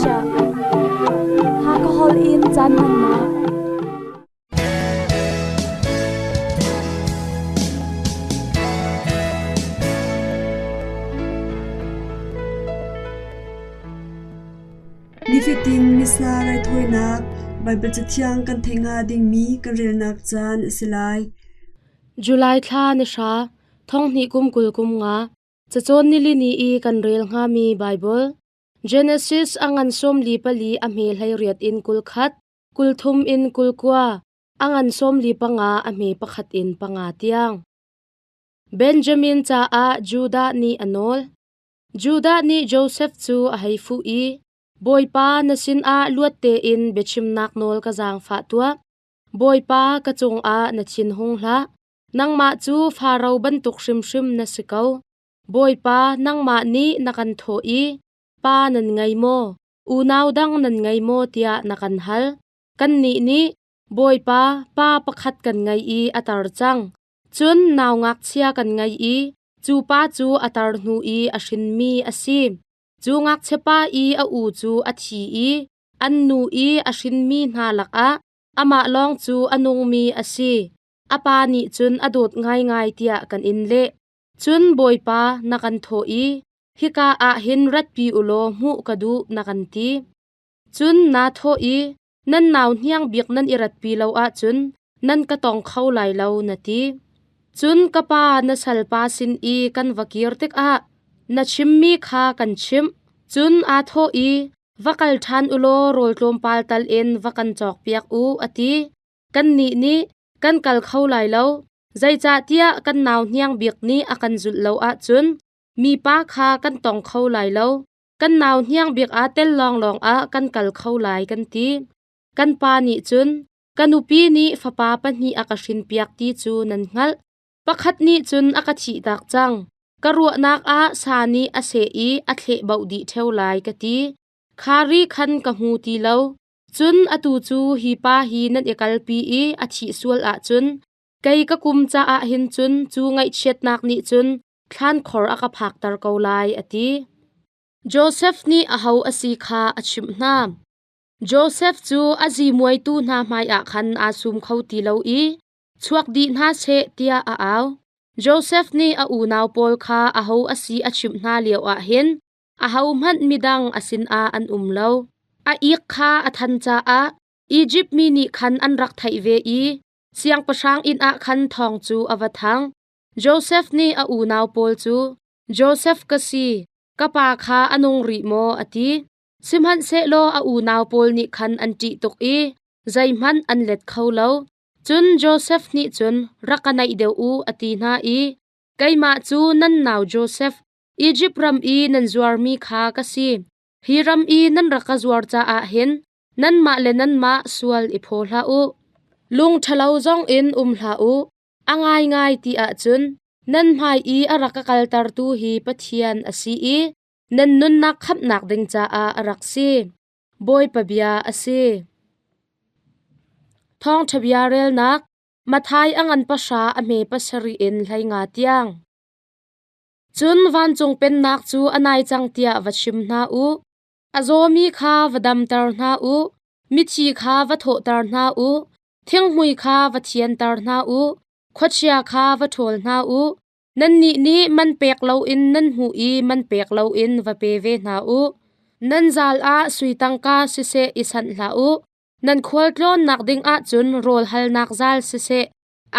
chiah. Hakha holh in caan hmannak. Nifatin Missa raithawinak Baibal Cathiang kan theih hnga dingmi kan relnak caan a si lai. July thla ni hra, thong hnih kum 20 kum nga, cacawn nilini i kan rel hngami Baibal Genesis a ngan 44 a hme 18 in 21, 30 in 29, a ngan 45 a hme pakhat in panga tiang. Benjamin caah Judah nih a nawl. Judah nih Josef cu a hei fuh i, Bawipa na sinah luat tein biachimnak nawl ka zaangfah tuah. Bawipa ka cungah na thinhung hlah. Nangmah cu Faro bantuk hrimhrim na si ko. Bawipa nangmah nih na kan thawh i, Pa nan ngei maw? Unau dang nan ngei maw tiah na kan hal. Kannih nih, Bawipa, pa pakhat kan ngei i a tar cang. Cun nau ngakchia kan ngei i cu pa cu a tar hnu i a hrinmi a si. Cu ngakchiapa i a u cu a thi i an nu i a hrinmi hna lakah amah lawng cu a nungmi a si. A pa nih cun a dawt ngaingai tiah kan in leh. Cun Bawipa na kan thawh i, hika ah hin ratpi u law hmuh ka duh na kan ti. Cun naa thawh i, nan nau hniang bik nan i ratpi lo ahcun nan ka tong kho lai lo na ti. Cun ka pa na salpa sin i kan va kir tikah na chimmi kha kan chimh. Cun aa thawh i, va kal ṭhan u law rawl tlawmpal tal in va kan cawkpiak u, a ti. Kannih nih kan kal kho lai lo, zeicahtiah kan nau hniang bik nih a kan zulh lo ahcun mipa kha kan tong kho lai lo. Kan nau hniang bik aa tel lawnglawng ah kan kal kho lai kan ti. Kan pa nih cun, ka nupi nih fapa pahnih a ka hrinpiak ti cu nan hngalh. Pakhat nih cun a ka thihtak cang. Ka ruahnak ah sa nih a seh i a thleh boh dih ṭheo lai ka ti. Khari khan ka hmu ti lo. Cun atu cu hi pa hi nan i kalpi i a thih sual ahcun kei ka kum caah hin cun cu ngaihchiatnak nih cun thlankhor a ka phakter ko lai, a ti. Josef nih aho a si kha a chimh hna. Josef cu a zimuaitu hna hmaiah khan aa sum kho ti lo i chuak dih hna seh tiah a au. Josef nih a unau pawl kha aho a si a chimh hna lioah hin ahohmanh midang a sinah an um lo. A ik kha a than caah Izipt mi nih khan an rak theih ve i siangpahrang inn ah khan thawng cu a va thang. Josef nih a unau pawl cu, Josef ka si, ka pa kha a nung rih maw? a ti. Sihmanhsehlaw a unau pawl nih khan an ṭih tuk i zeihmanh an let kho lo. Cun Josef nih cun, Rak ka naih deuh u, a ti hna i, Keimah cu nan nau Josef, Izipt ram i nan zuarmi kha ka si. Hi ram i nan rak ka zuar caah hin nanmah le nanmah sual i phaw hlah u. Lung ṭhalo zongin um hlah u. A ngaingai ti ahcun nan hmai i a rak ka kaltertu hi Pathian a si i nan nunnak khamhnak ding caah a rak si. Bawipa bia a si. Thawngṭha bia relnak Matthai a ngan pahra a hme pasarih in 15 tiang. Cun vancung pennak cu a nai cang tiah va chim hna u. A zawmi kha va damter hna u. Mithi kha va thawhter hna u. Thinghmui kha va thianter hna u. Khuachia kha va ṭhawl hna u. Nannih nih man pek loin nan hmuh i man pek loin va pe ve hna u. Nan zal ah sui tangka siseh i sanh hlah u. Nan khualtlawnnak ding ahcun rawl halnak zal siseh,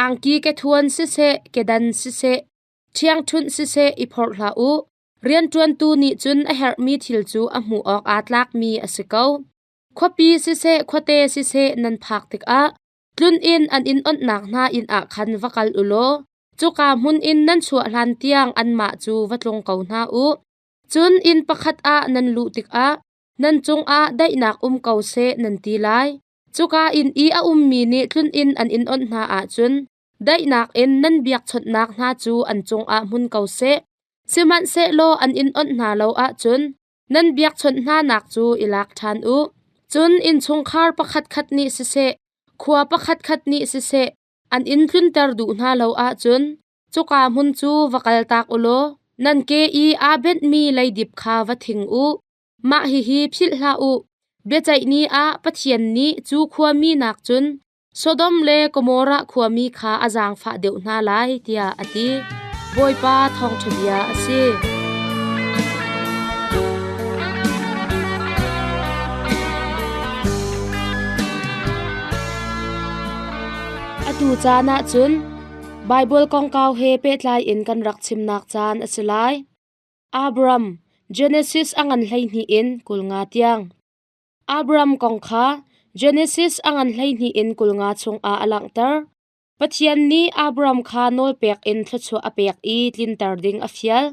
angki kethuan siseh, kedan siseh, ṭhiangṭhunh siseh i phorh hlah u. Rianṭuantu nih cun a herhmi thil cu a hmuh awk aa tlakmi a si ko. Khuapi siseh, khuate siseh nan phak tikah tluninn an in onhnak hna inn ah khan va kal u law cuka hmun in nan chuah hlan tiang anmah cu va tlung ko hna u. Cun inn pakhat ah nan luh tikah nan cungah daihnak um ko seh nan ti lai. Cuka inn i a ummi nih tluninn an in onh hna ahcun daihnak in nan biakchawnhnak hna cu an cungah hmun ko seh. Sihmanhsehlaw an in onh hna lo ahcun nan biakchawnh hnanak cu i lak ṭhan u. Cun innchungkhar pakhatkhat nih siseh, khua pakhatkhat nih siseh, an inn tlunter duh hna lo ahcun cuka hmun cu va kaltak u law nan ke i aa benhmi leidip kha va thing u. Mah hihi philh hlah u, biaceih ni ah Pathian nih cu khuami nakcun Sodom le Gomorrah khuami kha a zaangfah deuh hna lai, tiah a ti. Bawipa thawngṭha bia a si. Atu caan ah cun Baibal kongkau he pehtlai in kan rak chimnak caan a si lai. Abram, Genesis a ngan 12 in 50 tiang. Abram kong kha Genesis a ngan 12 in 50 chungah a langhter. Pathian nih Abram kha nawlpek in thluachuah a pek i tlinter ding a fial.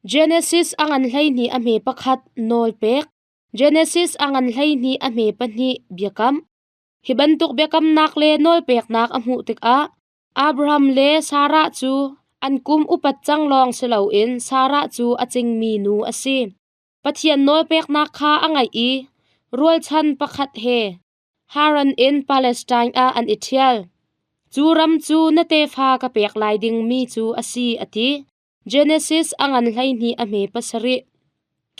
Genesis a ngan 12 a hme pakhat nawlpek. Genesis a ngan 12 a hme pahnih biakam. Hi bantuk biakamnak le nawlpeknak a hmuh tikah Abraham le Sarah cu an kum upat cang lawng si loin Sarah cu a cingmi nu a si. Pathian nawlpeknak kha a ngaih i rualchan pakhat he Haran in Palestine ah an i ṭhial. Cu ram cu na tefa ka pek lai dingmi cu a si, a ti. Genesis a ngan 12 a hme pasarih.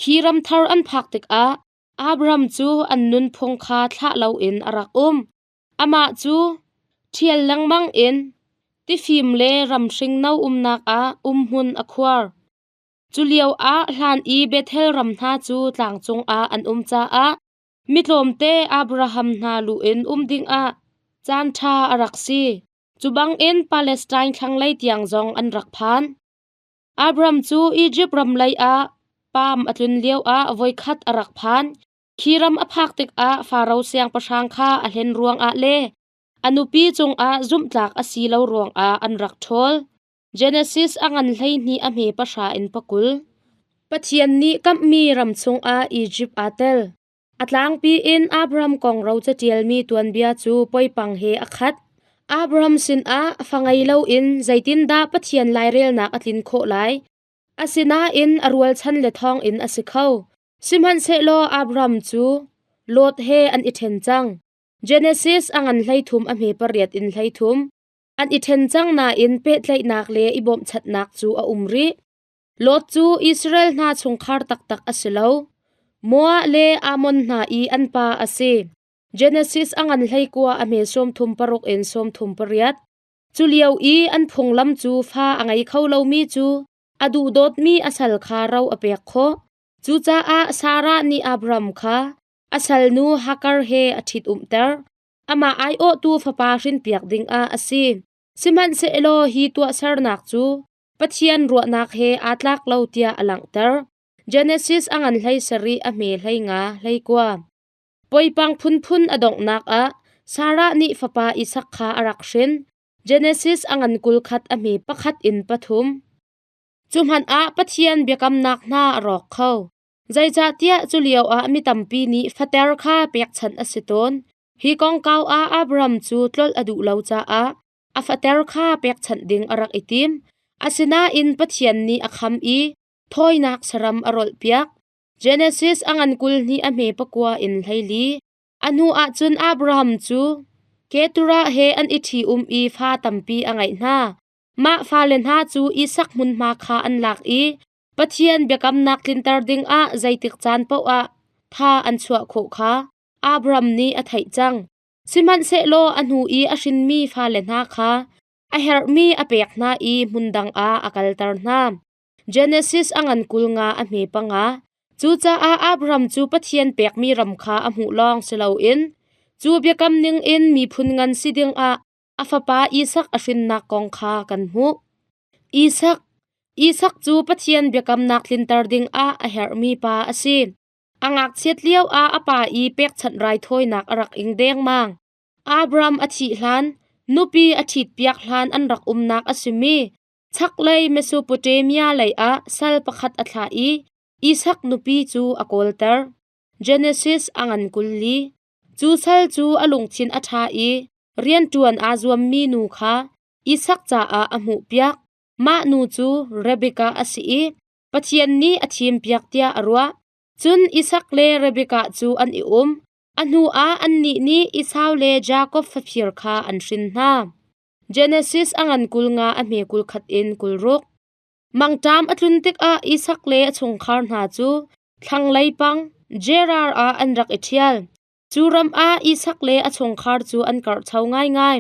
Khi ram thar an phak tikah Abraham cu an nunphung kha thlah loin a rak um. Amah cu ṭhial lengmang in tifim le ramhring no umnak ah umhmun a khuar. Cu lioah hlan i Bethel ram hna cu tlang cungah an um caah mi tlawmte Abraham hna lu in um dingah caanṭha a rak si. Cu bangin Palestine thlanglei tiang zong an rak phan. Abram cu Izipt ram lei ah paam a tlun lioah voikhat a rak phan. Khi ram a phak tikah Faro siangpahrang kha a hlen ruangah le a nupi cungah zumhtlak a si lo ruangah an rak ṭhawl. Genesis a ngan 12 a hme pahra in pakul. Pathian nih kamhmi ram chungah Izipt aa tel. A tlangpi in Abraham kong ro caṭialmi tuanbia cu poipang he a khat. Abraham sinah fa ngei loin zeitindah Pathian lairelnak a tlin khawh lai? Asinain a rualchan le thawngin a si kho. Sihmanhsehlaw Abraham cu Lot he an i ṭhen cang. Genesis a ngan 13 a hme pariat in 13. An i ṭhen cang nain pehtlaihnak le i bawmhchanhnak cu a um rih. Lot cu Israel hna chungkhar taktak a si lo. Moab le Ammon hna i an pa a si. Genesis a ngan 19 a hme 36 in 38. Cu lio i an phunglam cu fa a ngei kho lomi cu a duhdawtmi a sal kha ro a pek khawh. Cucaah Sarah nih Abram kha a salnu Hagar he a ṭhit-umhter. Amah aiawhtu fapa hrinpiak dingah a si. Sihmanhsehlaw hi tuahsernak cu Pathian ruahnak he aa tlak lo tiah a langhter. Genesis a ngan 17 a hme 15 19. Poipang phunphun a donghnak ah Sarah nih fapa Isak kha a rak hrin. Genesis a ngan 21 a hme pakhat in pathum. Cu hmanh ah Pathian biakamnak hna a rawk kho. Zeicahtiah cu lioah mi tampi nih fater kha pekchanh a si tawn. Hi kongkau ah Abraham cu tlolh a duh lo caah a fater kha pekchanh ding a rak i tim. Asinain Pathian nih a kham i thawinak saram a rolhpiak. Genesis a ngan 22 a hme pakua in 14. A hnu ah cun Abraham cu Keturah he an i ṭhi-um i fa tampi a ngeih hna. Mah fale hna cu Isak hmunhma kha an lak i Pathian biakamnak tlinter dingah zeitik caan paoh ah tha an chuah khawh kha Abraham nih a theih cang. Sihmanhsehlaw a hnu i a hrinmi fale hna kha a herhmi a pek hna i hmundang ah a kalter hna. Genesis a ngan 50 a hme panga. Cucaah Abraham cu Pathian pekmi ram kha a hmuh lawng si loin cu biakam ningin miphun ngan si dingah a fapa Isak a hrinnak kong kha kan hmuh. Isak Isak cu Pathian biakamnak tlinter dingah a herhmi pa a si. A ngakchiat lioah a pa i pekchanh raithawinak a rak ing dengmang. Abraham a thih hlan, nupi a ṭhitpiak hlan an rak umnak a simi chaklei Mesopotamia lei ah sal pakhat a thlah i Isak nupi cu a kawlter. Genesis a ngan 24. Cu sal cu a lungthin a ṭha i rianṭuan aa zuammi nu kha Isak caah a hmuhpiak. Mah nu cu Rebekah a si i Pathian nih a thimpiak tiah a ruah. Cun Isak le Rebekah cu an i um. A hnuah annih nih Esau le Jakob faphir kha an hrin hna. Genesis a ngan 50 a hme 21 in 60. Mangṭam a tlun tikah Isak le a chungkhar hna cu thlanglei pang Gerar ah an rak i ṭhial. Cu ram ah Isak le a chungkhar cu an karhcho ngaingai.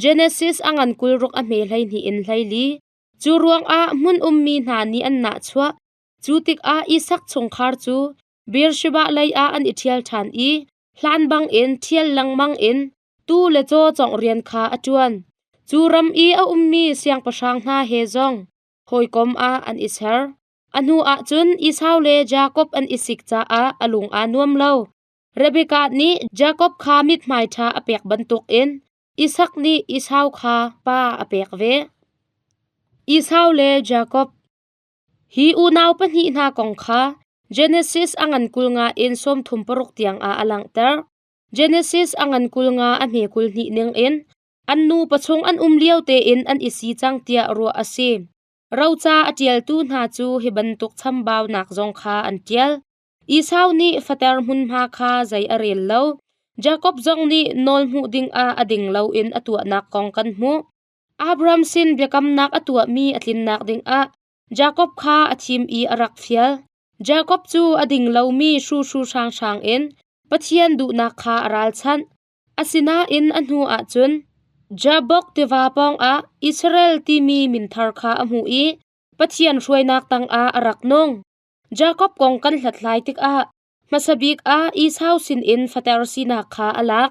Genesis a ngan 26 a hme 12 in 14. Cu ruangah hmun ummi hna nih an nahchuah. Cu tikah Isak chungkhar cu Beersheba lei ah an i ṭhial ṭhan i hlan bangin ṭhial lengmang in tuu le caw cawngh rian kha a ṭuan. Cu ram i a ummi siangpahrang hna he zong hawikom ah an i ser. A hnuah cun Esau le Jakob an i sik caah a lung aa nuam lo. Rebekah nih Jakob kha mithmai ṭha a pek bantukin Isak nih Esau kha pa a pek ve. Esau le Jakob Hi unau pahnih hna kong kha Genesis a ngan 50 in 36 tiang ah a langhter. Genesis a ngan 50 a hme 22 ningin an nu pachung an um lio tein an i si cang tiah ruah a si. Roca a ṭialtu hna cu hi bantuk chambaunak zong kha an ṭial. Esau nih fater hmunhma kha zei a rel lo. Jakob zong nih nawl hmuh dingah a ding loin a tuahnak kong kan hmuh. Abraham sin biakamnak a tuahmi a tlinnak dingah Jakob kha a thim i a rak fial. Jakob cu a ding lomi hruhru hranghrang in Pathian duhnak kha a ralchanh. Asinain a hnu ahcun Jabbok tiva pawngah Israel timi min thar kha a hmuh i Pathian hruainak tangah a rak nung. Jakob kong kan hlathlai tikah hmasa bik ah Esau sinin fater sinak kha a lak.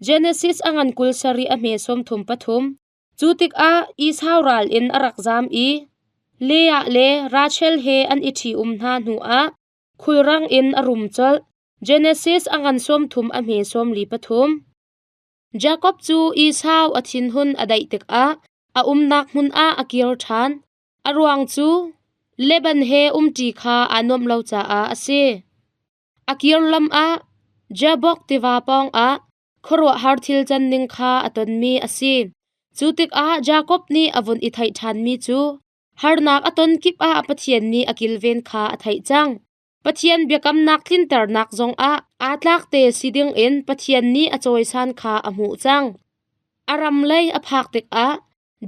Genesis a ngan 27 a hme 33. Cu tikah Esau ral in a rak zam i Leah le Rachel he an i ṭhi-um hna hnuah khulrang in a rum colh. Genesis a ngan 30 a hme 43. Jakob cu Esau a thinhun a daih tikah a umnak hmun ah a kir ṭhan. A ruang cu Leban he umṭi kha aa nuamh lo caah a si. A kir lam ah Jabbok tiva pawngah khuaruahhar thil canning kha a tonmi a si. Cu tikah Jakob nih a vun i theih ṭhanmi cu harnak a ton kip ah Pathian nih a kilven kha a theih cang. Pathian biakamnak tlinternak zongah aa tlak te si dingin Pathian nih a cawisan kha a hmuh cang. A ram lei a phak tikah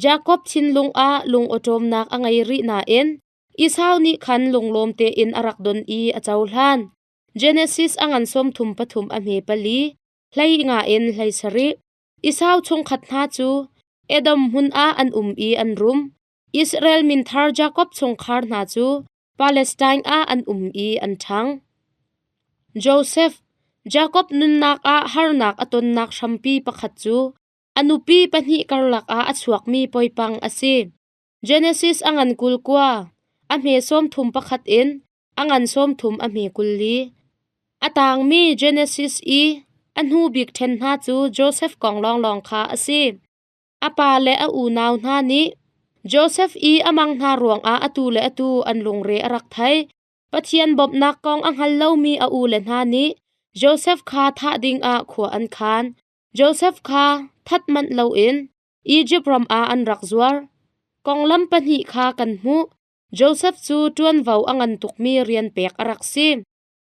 Jakob thinlung ah lungawṭawmnak a ngei rih nain Esau nih khan lunglawm tein a rak don i a cohlan. Genesis a ngan 33 a hme pali, 15 in 17. Esau chungkhat hna cu Edom hmun ah an um i an rum. Israel minthar Jakob chungkhar hna cu Palestine ah an um i an ṭhang. Josef, Jakob nunnak ah harnak a tonnak hrampi pakhat cu a nupi pahnih karlak ah a chuakmi poipang a si. Genesis a ngan 29, a hme 31 in a ngan 30 a hme 40. A tangmi Genesis i a hnu bik ṭhen hna cu Josef kong lawnglawng kha a si. A pa le a unau hna nih Josef i a mang hna ruangah atu le atu an lungre a rak thei. Pathian bawmhnak kong a hngal lomi a ule hna nih Josef kha thah dingah khua an khan. Josef kha that manh loin Izipt ram ah an rak zuar. Konglam pahnih kha kan hmuh. Josef cu ṭuanvo a ngan tukmi rian pek a rak si.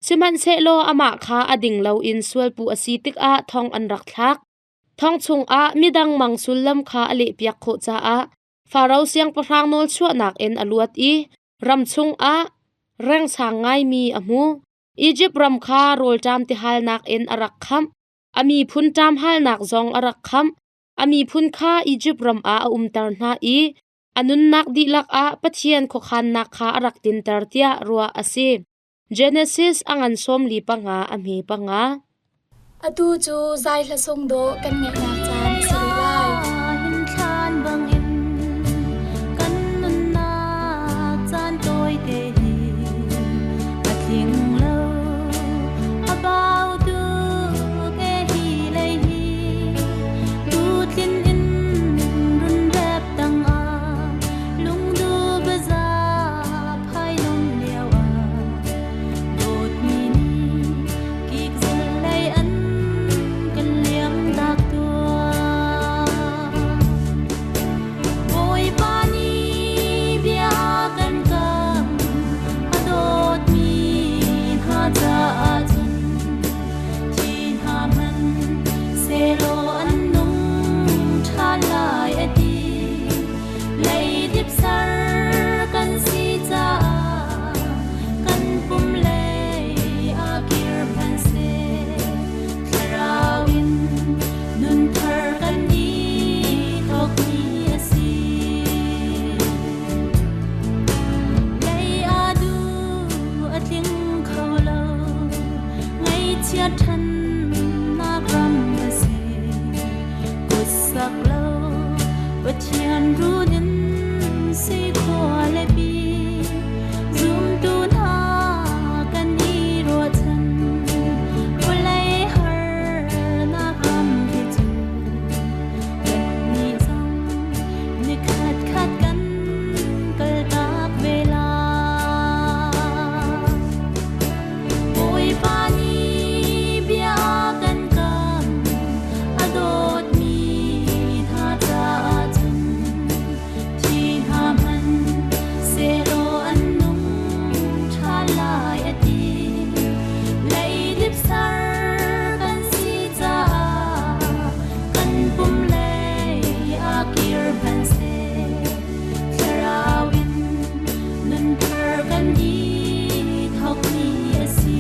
Sihmanhsehlaw amah kha a ding loin sualpuh a si tikah thong an rak thlak. Thong chungah midang mang sullam kha a lehpiak khawh caah Faro siangpahrang nawlchuahnak in a luat i ram chungah rengsang ngaimi a hmu. Izipt ram kha rawlṭam tihalnak in a rak khamh. A miphun ṭamhalnak zong a rak khamh. A miphun kha Izipt ram ah a umter hna i a nunnak dihlak ah Pathian khuakhannak kha a rak tinter tiah ruah a si. Genesis a ngan 45 a hme panga. Atu cu zai hla sung dawh kan ngeihnak caan a si rih lai. Thlan bangin kan nunnak caan tawite hi a tling lo a bau tuk e hi lei hi tutlin in run rep tang ah lungdu baza phai nung lio ah dawtmi nih kik lei an kan liam tak tuan. Ngaihchiat ṭhannak ram a si. Kutsak lo Pathian run in si khua le pi. Zumtu hna kan i ruahchan. Vawlei harnak ram hi cu kannih zong nikhat khat kan kaltak ve lai. Bawipa nih bia a kan kam, a dawtmi hna caah cun thi hna hmanh sehlaw an nung ṭhan lai a ti. Leidip ser kan si caah kan pum lei ah kir hmanhseh thlarau in nunthar kan i thawkmi a si.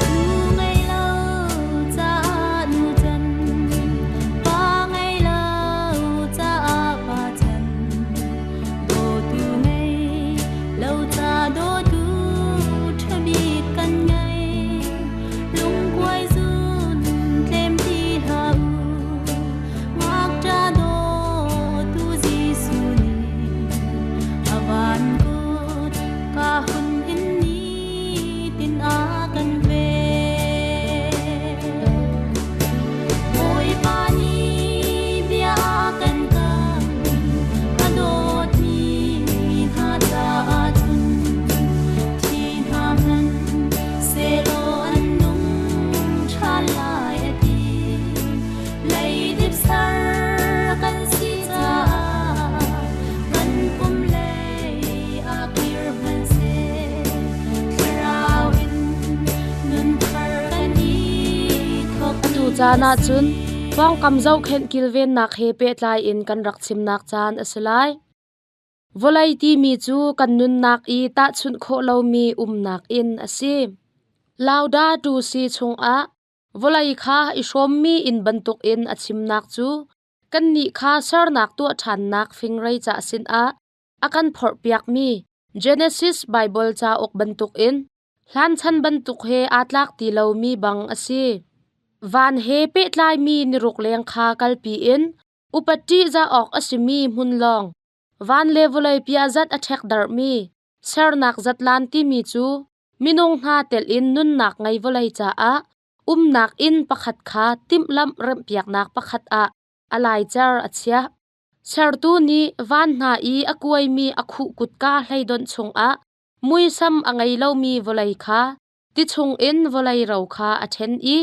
Nu ngei lo caah nu can, pa ngei lo caah pa can, dawtu ngei lo ca dawtu ṭha bik kan ngei. Lungkuai zun tlem ti hlah u, ngakṭah dawtu Jesuh nih a van kut ka hun in nitin a kan pek. Bawipa nih bia a kan kam, a dawtmi hna caah cun thi hna hmanh sehlaw an nung ṭhan lai a ti. Leidip ser kan si caah kan pum lei ah kir hmanhseh thlarau in nunthar kan i thawk Atu caan ahcun pawngkam zohkhenh kilvennak he pehtlai in kan rak chimnak caan a si lai. Vawlei timi cu kan nunnak i tahchunh khawh lomi umnak inn a si. Laudato Si chungah vawlei kha i hrawmmi inn bantukin a chimnak cu kannih kha sernak tuah ṭhannak fingrei ca sinah a kan phorhpiakmi Genesis Baibal cauk bantukin hlanchan bantuk he aa tlak ti lomi bang a si. Van he pehtlaimi niruk leng kha kalpi in Upat ṭihzah awk a simi hmun lawng, van le vawlei piahzat a ṭhekdarhmi, sernak zatlan timi cu minung hna telh in nunnak ngei vawlei caah umnak inn pakhat kha timhlamh remhpiaknak pakhat ah a laicer a chiah. Sertu nih van hna i a kuaimi a khuh kutka hleidonh chungah muisam a ngei lomi vawlei kha ti chungin vawlei ro kha a ṭhen i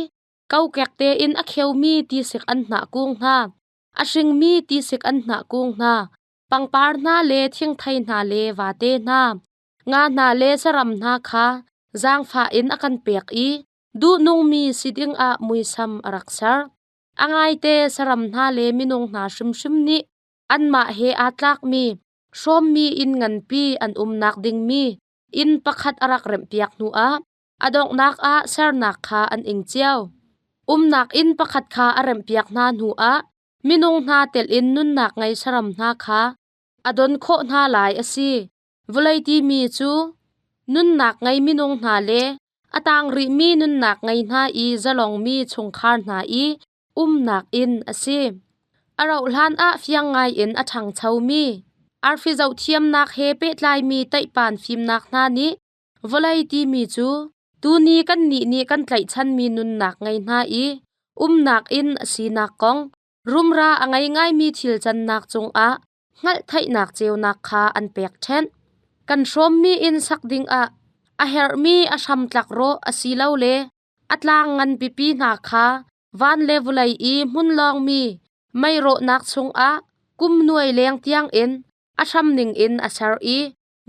Kokek tein a kheumi tisik an hnah kung hna, a hringmi tisik an hnah kung hna, pangpar hna le thingthei hna le vate hna, nga hna le saram hna kha zaangfah in a kan pek i duhnungmi si dingah muisam a rak ser. A ngaite saram hna le minung hna hrimhrim nih anmah he aa tlakmi hrawmmi inn nganpi an umnak dingmi inn pakhat a rak remhpiak hnuah A donghnak ah sernak kha an ing cio. Umnak inn pakhat kha a remhpiak hna hnuah minung hna telh in nunnak ngei saram hna kha a don khawh hna lai a si. Vawlei timi cu nunnak ngei minung hna le a tang rihmi nunnak ngei hna i zalongmi chungkhar hna i umnak inn a si. A rauhhlan ah fiang ngaiin a ṭhangchomi arfi zohthiamnak he pehtlaimi taihpan fimnak hna nih Vawlei timi cu tuni kannih nih kan tlaihchanmi nunnak ngei hna i umnak inn a sinak kong rumra a ngei ngaimi thil cannak cungah hngalhtheihnak ceunak kha an pekṭhenh. Kan hrawmmi inn sak dingah a herhmi a hram tlakrawh asilole a tlang nganpipi hna kha van le vawlei i hmun lawngmi mei rawhnak chungah kum nuai leng tiangin a hram ningin a ser i.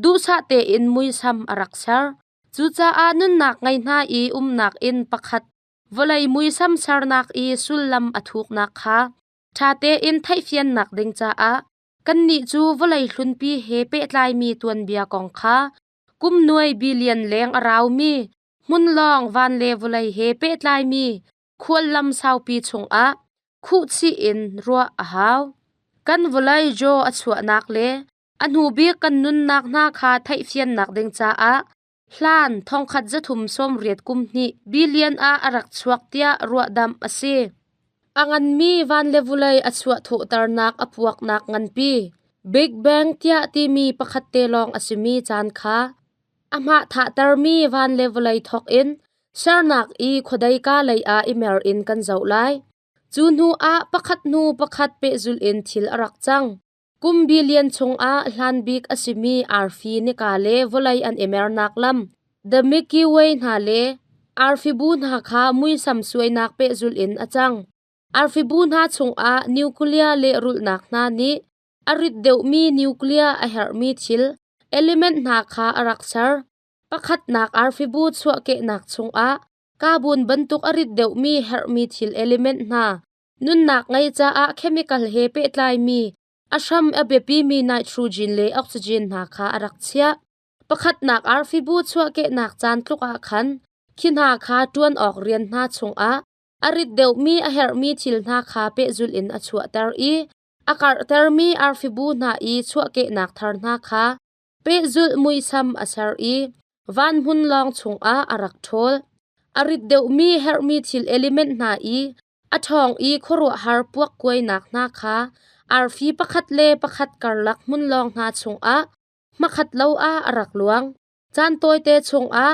Duhsah tein muisam a rak ser. Cucaah nunnak ngei hna i umnak inn pakhat vawlei muisam sernak i sullam a thuknak kha ṭha tein theihfiannak ding caah kannih cu vawlei hlunpi he pehtlaimi tuanbia kong kha kum nuai billion leng a raumi hmunlawng van le vawlei he pehtlaimi khuallam saupi chungah khuhchih in ruah a hau. Kan vawlei jaw a chuahnak le a hnu bik kan nunnak hna kha theihfiannak ding caah hlan thongkhat zathum sawmriat kum hnih billion ah a rak chuak tiah ruahdamh a si. A nganmi van le vulei a chuah thawhternak a puaknak nganpi Big Bang tiah timi pakhat te lawng a simi caan kha Amah thahtermi van le vawlei thawk in sernak i khuadeika lei ah i mer in kan zoh lai. Cu hnu ah pakhat hnu pakhat pehzulh in thil a rak cang. Kum billion chungah hlan bik a simi arfi nika le vawlei an i mernak lam, the Milky Way hna le arfi bu hna kha muisam suainak pehzulh in a cang. Arfi bu hna chungah nuclear lehrulhnak hna nih A rit deuhmi nuclear a herhmi thil element hna kha a rak ser. Pakhatnak arfibu chuahkehnak chungah carbon bantuk a rit deuhmi herhmi thil element hna nunnak ngei caah chemical he pehtlaimi a hram a biapimi nitrogen le oxygen hna kha a rak chiah. Pakhatnak arfibu chuahkehnak caan tluk ah khan khi hna kha ṭuan awk rian hna chungah a rit deuhmi a herhmi thil hna kha pehzulh in a chuahter i A karhtermi arfibu hna i chuahkehnak thar hna kha pehzulh muisam a ser i van hmun lawng chungah a rak ṭhawl. A rit deuhmi herhmi thil element hna i a ṭhawng i khuaruahhar puakkuainak hna kha arfi pakhat le pakhat karlak hmun lawng hna chungah hmakhat lo ah a rak luang. Caan tawite chungah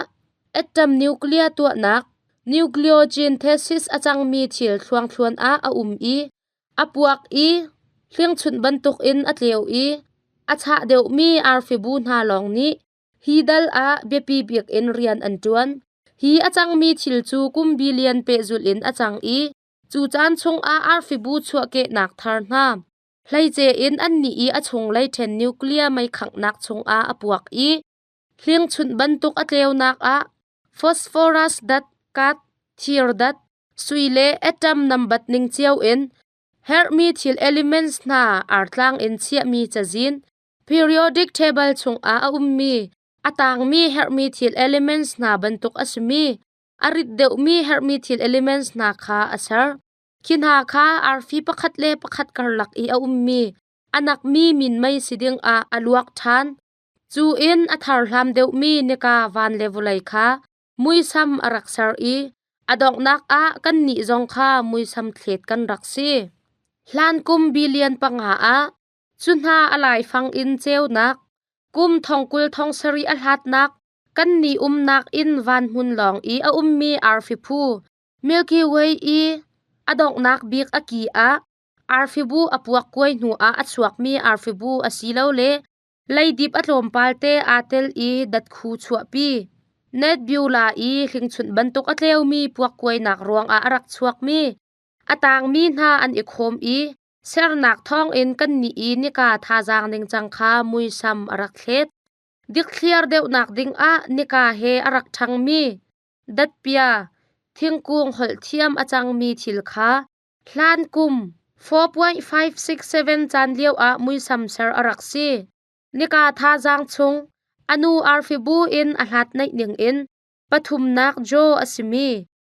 atom nuclear tuahnak nucleosynthesis a cangmi thil thluangthluan ah a um i a puak i hlingchunh bantukin a tleu i a chah deuhmi arfibu hna lawng nih hi dal ah biapi bik in rian an ṭuan. Hi a cangmi thil cu kum billion pehzulh in a cang i cu caan chungah arfibu chuahkehnak thar hna hleice in annih i a chunglei ṭhen nuclear meikhanghnak chungah a puak i hlingchunh bantuk a tleunak ah phosphorus dat, kat, thir dat, sui le atom nambat ning cio in herhmi thil elements hna artlang in chiahmi cazin periodic table chungah a ummi a tangmi herhmi thil elements hna bantuk a simi a rit deuhmi herhmi thil elements hna kha a ser. Khi hna kha arfi pakhat le pakhat karlak i a ummi a nakmi minmei si dingah a luak ṭhan. Cu in a tharhlam deuhmi nika van le vawlei kha muisam a rak ser i a donghnak ah kannih zong kha muisam thlet kan rak si. Hlan kum billion panga ah cu hna a laifang in ceunak, kum thong kul thong sarih a hlatnak kannih umnak inn van hmun lawng i a ummi arfi phu Milky Way i a donghnak bik a ki ah arfibu a puak kuai hnuah a chuakmi arfibu asilole leidip a tlawmpal te aa tel i datkhu chuahpi. Nebula i hlingchunh bantuk a tleumi puakkuainak ruangah a rak chuakmi a tangmi hna an i khawm i sernak thawngin kannih i nika thazaang ningcang kha muisam a rak thlet. Dikthliar deuhnak dingah nika he a rak ṭhangmi Datpia, thingkung holh thiam a cangmi thil kha hlan kum 4.567 caan lioah muisam ser a rak si. Nika thazaang chung a nu arfi bu in a hlat naih ningin pathumnak jaw a simi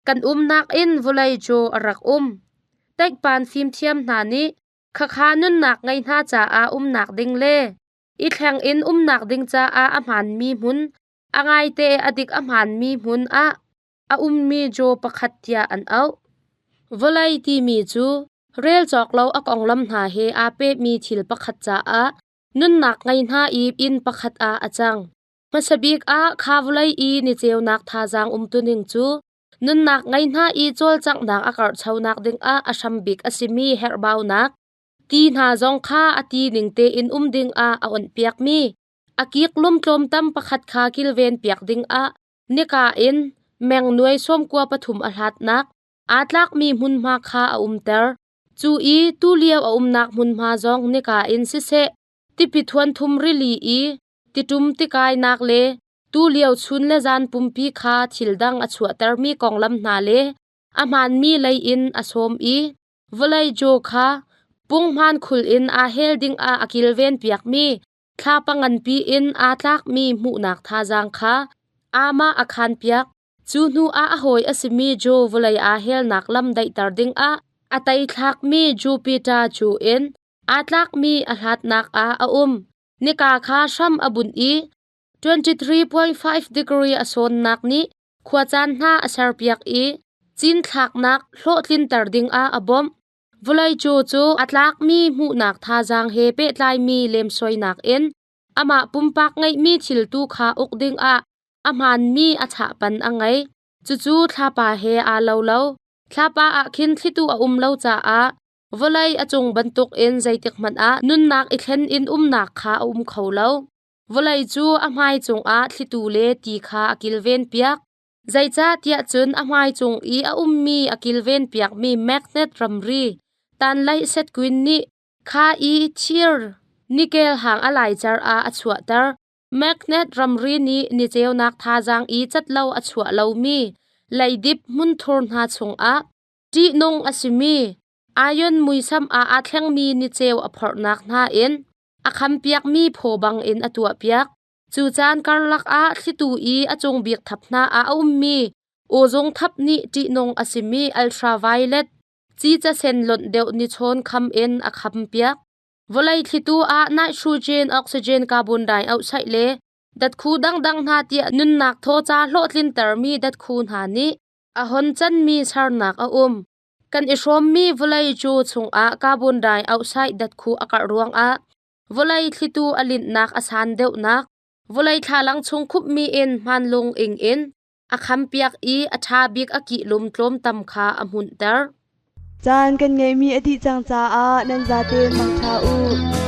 kan umnak in vawlei jaw a rak um. Taikpan fimthiam hna nih khakha nunnak ngei hna caah umnak ding le i thleng in umnak ding caah a hmaanmi hmun A ngaite a dik a hmaanmi hmun ah a ummi jaw pakhat tiah an auh. Vawlei timi cu rel cawk lo a konglam hna he aa pehmi thil pakhat caah nunnak ngei hna i inn pakhat ah a cang. Hmasa bik ah kha vawlei i ni ceunak thazaang umtuning cu nunnak ngei hna i cawlcanghnak a karhchonak dingah a hrambik a simi herhbaunak ti hna zong kha a ti ning tein um dingah a awnhpiakmi A kik lum tlawmtam pakhat kha kilven piak dingah nika in meng nuai sawmkua pathum a hlatnak aa tlakmi hmunhma kha a umter. Cu i tulio a umnak hmunhma zong nika in siseh, tipi thuanthum rili i Titum tikainak le tulio chun le zan pumpi kha thil dang a chuahtermi konglam hna le a hmaanmi lei in a sawm i vawlei jaw kha punghman khul in aa hel dingah a kilven piakmi thlapa nganpi in aa tlakmi hmuhnak thazaang kha amah a khanpiak. Cu hnu ah a hawi a simi Joe vawlei aa helnak lam daihter dingah a teithlakmi Jupiter cu in aa tlakmi a hlatnak ah a um. Nika kha hram a bunh i 23.5 degree a sawnnak nih khuacaan hna a serpiak i cinthlaknak hlawhtlinter dingah a bawmh. Vawlei cu cu a tlakmi hmuhnak thazaang he pehtlaimi lemsoinak in amah pumpak ngeihmi thil tu kha uk dingah a hmaanmi a chahpan a ngei. Cucu thlapa he aa lo lo. Thlapa ah khin thlitu a um lo caah vawlei a cung bantukin zeitikhmanh ah nunnak i thlen in umnak kha a um kho lo. Vawlei cu a hmai cungah thlitu le ti kha a kilvenpiak. Zeicahtiah cun a hmai cung i a ummi a kilvenpiakmi magnet ramri tanlaih setkuin nih kha i thir nikel hang a laicer ah a chuahter. Magnet ramri nih ni ceunak thazaang i cat lo a chuah lomi leidip hmunthur hna chungah ṭihnung a simi ion muisam ah aa thlengmi niceu a phorhnak hna in a khampiakmi phaw bangin a tuahpiak. Cu caan karlak ah thlitu i a cung bik thap hna ah a ummi ozone thap nih ṭihnung a simi ultraviolet cica sen lonh deuh nichawn kham in a khampiak. Vawlei thlitu ah nitrogen, oxygen, carbon dioxide le datkhu dangdang hna tiah nunnak thawca hlawhtlintermi datkhu hna nih a hon canmi sernak a um. Kan i hrawmmi vawlei cu chungah carbon dioxide datkhu a karh ruangah vawlei thlitu a linhnak a san deuhnak, vawlei thlalang chung khupmi in hmanlung ing in a khampiak i a ṭha bik a kihlum tlawmtam kha a hmunhter. Caan kan ngeihmi a dih cang caah nan zate mangṭha u.